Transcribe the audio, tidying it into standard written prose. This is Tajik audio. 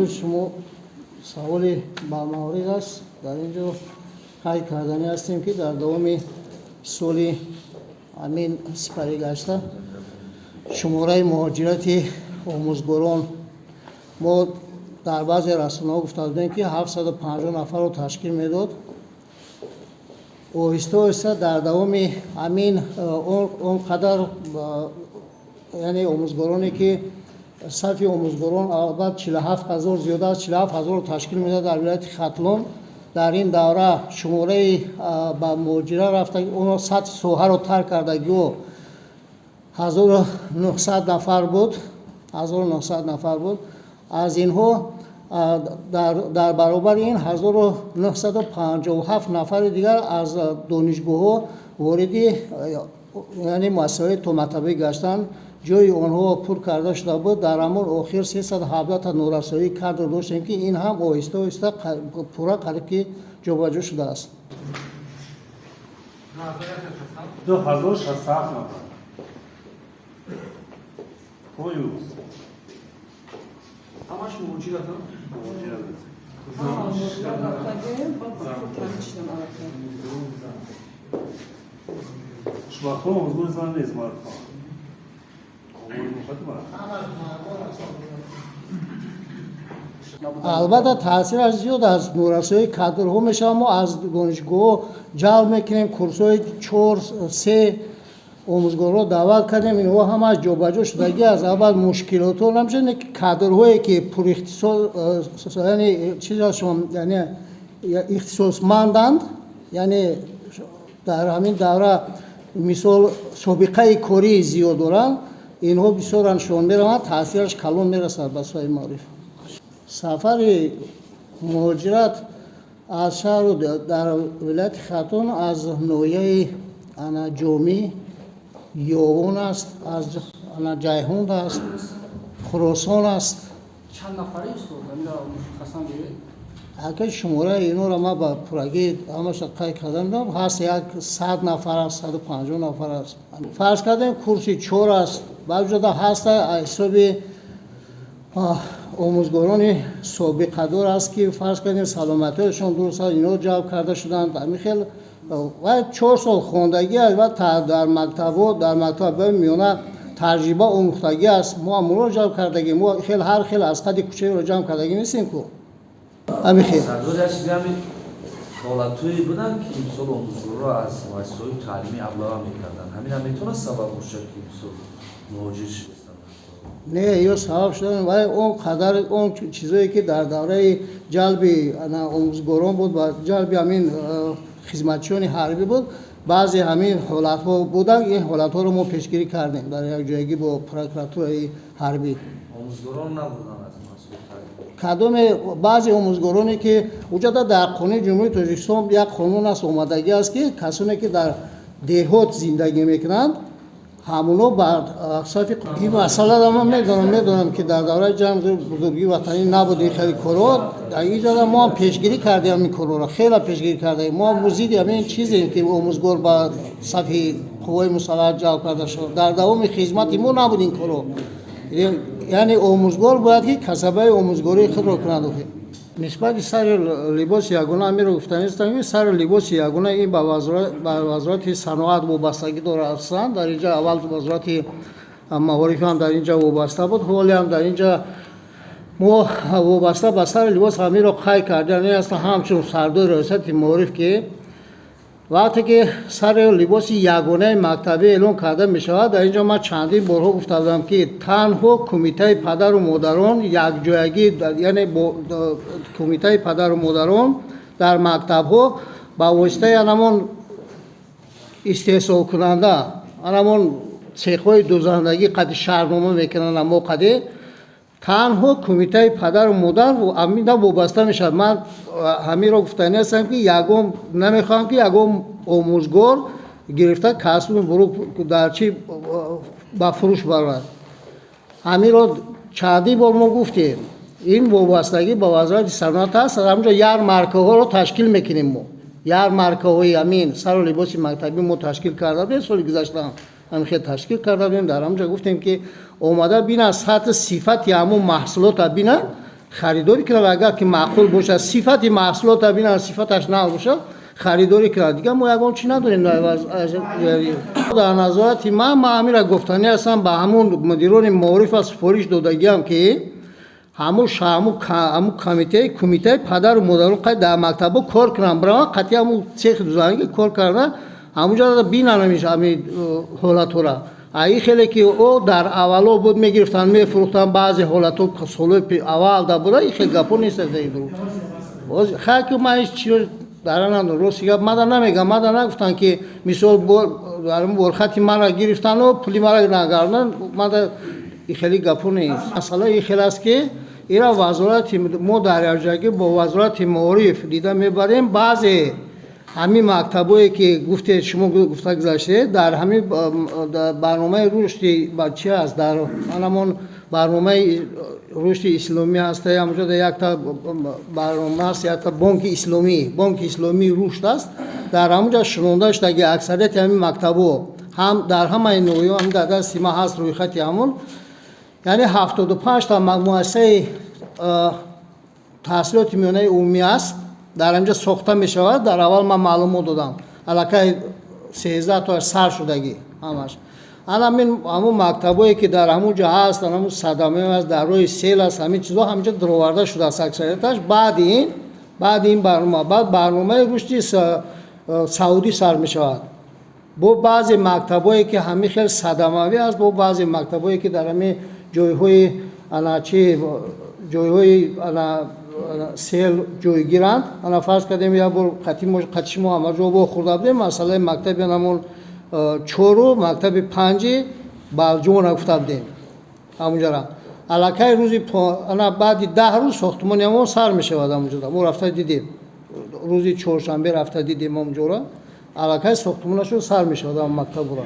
Саволи шумо саволи бамаврид аст. Дар ин ҷо қайд карданӣ ҳастем, ки дар давоми соли ҳамин сипаригашта шумораи муҳоҷирати омӯзгорон мо дар баъзе расонаҳо гуфта будем, ки 750 нафарро ташкил медод. Оҳиста оҳиста дар давоми ҳамин он қадар, яъне омӯзгороне ки сафи омӯзгорон албат 47 000, зиёда аз 47 000-ро ташкил медод дар вилояти Хатлон, дар ин давра шумораи ба муҳоҷират рафта, оно сатҳи соҳаро тарк кардагиҳо 1900 нафар буд, 1900 нафар буд. Аз инҳо дар баробари ин 1957 нафари дигар аз донишгоҳҳо вориди, яъне, муассисаҳои томактабӣ гаштанд, ҷои онҳо пур карда шуда буд. Дар ҳамон охир 317 норасоии кадр доштем, ки ин ҳам оҳиста оҳиста пурра қариб ки ҷобаҷо шудааст. 2067 нафар. Поюз. Ҳамаш муҳоҷиратан? Муҳоҷират. Муҳоҷират рафтагем ва ба пул таъмин шудан аллакай. Хушбахтона, омӯзгори зан нест, мардҳо. Овози мухати мард. Албатта, таъсираш зиёд аст, норасоии кадрҳо мешавад. Мо аз донишгоҳҳо ҷалб мекунем, курсҳои чор, се омӯзгорро даъват кардем, инҳо ҳамаш ҷобаҷо шудагӣ аст. Аввал мушкилотҳо намешавад, не ки кадрҳое ки пурихтисос, яъне чизашон, яъне ихтисосманданд, яъне дар ҳамин давра, мисол, собиқаи кории зиёд доранд, инҳо бисёран шон мераванд, таъсираш калон мерасад ба соҳаи маориф. Сафари муҳоҷират аз шаҳру дар вилояти Хатлон аз ноҳияи ана Ҷомӣ, Ёвон аст, аз ана Ҷайҳунд аст, Хуросон аст. Чанд нафаре, устод, ҳаминро мушаххасан гӯед? Ака, шумораи инҳоро ман ба пуррагӣ ҳамаша қайд карда медонам. Ҳаст, 100 нафар аст, 150 нафар аст. Фарз кардем, курси чор аст, баъзеҷода ҳаста ҳисоби омӯзгорони собиқадор аст, ки, фарз кардем, саломатиашон дуруст аст, инҳо ҷалб карда шуданд. Ҳамин хел ва 4 сол хондагӣ аст ва дар мактабҳо, дар мактабҳои миёна таҷриба омӯхтагӣ аст. Мо ҳамонро ҷалб кардагем. Мо хел ҳар хел аз қади кӯчаеро ҷамъ кардагӣ нестем ку, ҳамин хел. Сардор, як чизи ҳамин ҳолатҳое буданд, ки мисол омӯзгорро аз муассисаҳои таълимӣ аблава мекарданд. Ҳамин ҳам метавонад сабаб бошад, ки мисол муҳоҷир шудастанд? Не, ё сабаб шудан вале он қадар он чизое ки дар давраи ҷалби омӯзгорон буд ва ҷалби ҳамин хизматчиёни ҳарбӣ буд, баъзе ҳамин ҳолатҳо буданд. Ин ҳолатҳоро мо пешгирӣ кардем дар якҷоягӣ бо прокуратураи ҳарбӣ. Омӯзгорон набуданд аз муассисаҳои таълимӣ? Кадоме, баъзе омӯзгороне ки уҷада дар Қонуни Ҷумҳурии Тоҷикистон як қонун аст, омадагӣ аст, ки касоне ки дар деҳот зиндагӣ мекунанд, ҳамоно ба сафи. Ин масъаларо ман медонам, ки дар давраи Ҷанги Бузургии Ватанӣ набуд ин хеле корҳо. Дар ин ҷода мо ҳам пешгирӣ кардем ин корҳоро, хеле пешгирӣ кардем. Мо зидди ҳамин чизем, ки омӯзгор ба сафи қувваи мусаллаҳ ҷалб карда шуд. Дар давоми хизмати мо набуд ин корҳо, яъне омӯзгор бояд ки касабаи омӯзгории худро кунад. Нисбати сари либоси ягона амиро гуфтанистам, ки сари либоси ягона ин ба Вазорати саноат вобастагӣ дорад. Аслан дар инҷа аввал Вазорати маориф ҳам дар инҷа вобаста буд, ҳоле ҳам дар инҷа мо вобаста ба сари либос ҳамиро қайд кардем аст, ҳамчун сардори Раёсати маориф, ки вақте ки сари либоси ягонаи мактабӣ эълон карда мешавад, дар ин ҷо ман чандин борҳо гуфта будам, ки танҳо кумитаи падару модарон якҷоягӣ, яъне бо кумитаи падару модарон дар мактабҳо ба воситаи анамон истеҳсолкунанда, анамон цехҳои дузандагӣ қади шаҳрнома мекунанд, мо қади танҳо кумитаи падару модар ҳамина вобаста мешавад. Ман ҳаминро гуфтанӣ ҳастам, ки ягон намехоҳам, ки ягон омӯзгор гирифта касбу бурук дар чи ба фурӯш барад. Ҳаминро чандин бор мо гуфтем, ин вобастагӣ ба Вазорати саноат аст. Аз ҳаминҷо ярмаркаҳоро ташкил мекунем. Мо ярмаркаҳои ҳамин сару либоси мактабӣ мо ташкил карда будем, соли гузашта ҳамин хел ташкил карда будем. Дар ҳаминҷо гуфтем, ки омада бинанд, сатҳи сифати ҳамон маҳсулотро бинанд. Харидорӣ кунад, агар ки маъқул бошад, сифати маҳсулота бинанд, сифаташ нав бошад, харидорӣ кунад. Дигар мо ягон чӣ надорем дар назорати ман. Ман ҳамира гуфтанӣ ҳастам, ба ҳамун мудирони маорифа супориш додагиам, ки ҳамун комитаи кумитаи падару модарон қай дар мактабҳо кор кунанд, бираванд қатъи ҳамун цехи дузанагӣ кор кардан, ҳамунҷо бинанд ҳами ҳолатҳоро. Ин хеле ки ӯ дар аввало буд, мегирифтанд, мефурӯхтанд, баъзе ҳолатҳо солҳои аввал да буда, ин хел гапҳо нест. Хайр, ки ман ҳеҷ чиро дар надорам. Рости гап, мада намегам, мада нагуфтанд, ки мисол борхати мара гирифтану пули мара нагарданд. Мада ин хели гапҳо нест. Масъала ин хел аст, ки ира вазорати мо дар якҷоягӣ бо Вазорати маориф дида мебарем. Баъзе ҳамин мактабҳое ки гуфтед, шумо гуфта гузаштед, дар ҳамин барномаи рушди чи аст, дар ҳамон барномаи рушди исломӣ ҳаст, ҳамонҷо якта барнома аст, якта бонки исломӣ, бонки исломии рушд аст, дар ҳамонҷо шунонда шудаги аксарияти ҳамин мактабҳо ҳам дар ҳамаи ноҳияҳо. Ҳам дар дасти ман ҳаст рӯйхати ҳамон, яъне 75-та муассисаи таҳсилоти миёнаи умумӣ аст, дар ҳамҷа сохта мешавад. Дар аввал ман маълумот додам, аллакай 13 тоаш сар шудагӣ ҳамаш. Ҳамин ҳамун мактабҳое ки дар ҳамун ҷо ҳаст, ҳамун садама аст, дар роҳи сел аст, ҳамин чизҳо ҳамҷа дароварда шудааст аксарияташ. Баъди ин барнома, баъд барномаи рушди саудӣ сар мешавад бо баъзе мактабҳое ки ҳамин хел садамавӣ аст, бо баъзе мактабҳое ки дар ҳамин ҷойҳои ана чи, ҷойҳои ана сел ҷойгиранд. Ана фарз кардем, як бор қатиши мо ҳамаҷо вохӯрда будем, масъалаи мактаби ҳамон чору мактаби панҷи Балҷумона гуфта будем. Ҳамунҷара аллакай рӯзи ана баъди 10 рӯз сохтмони ҳамон сар мешавад. Ҳамунҷода мо рафта дидем, рӯзи чоршанбе рафта дидем, ҳамунҷора аллакай сохтмонашон сар мешавад, ҳамон мактабура.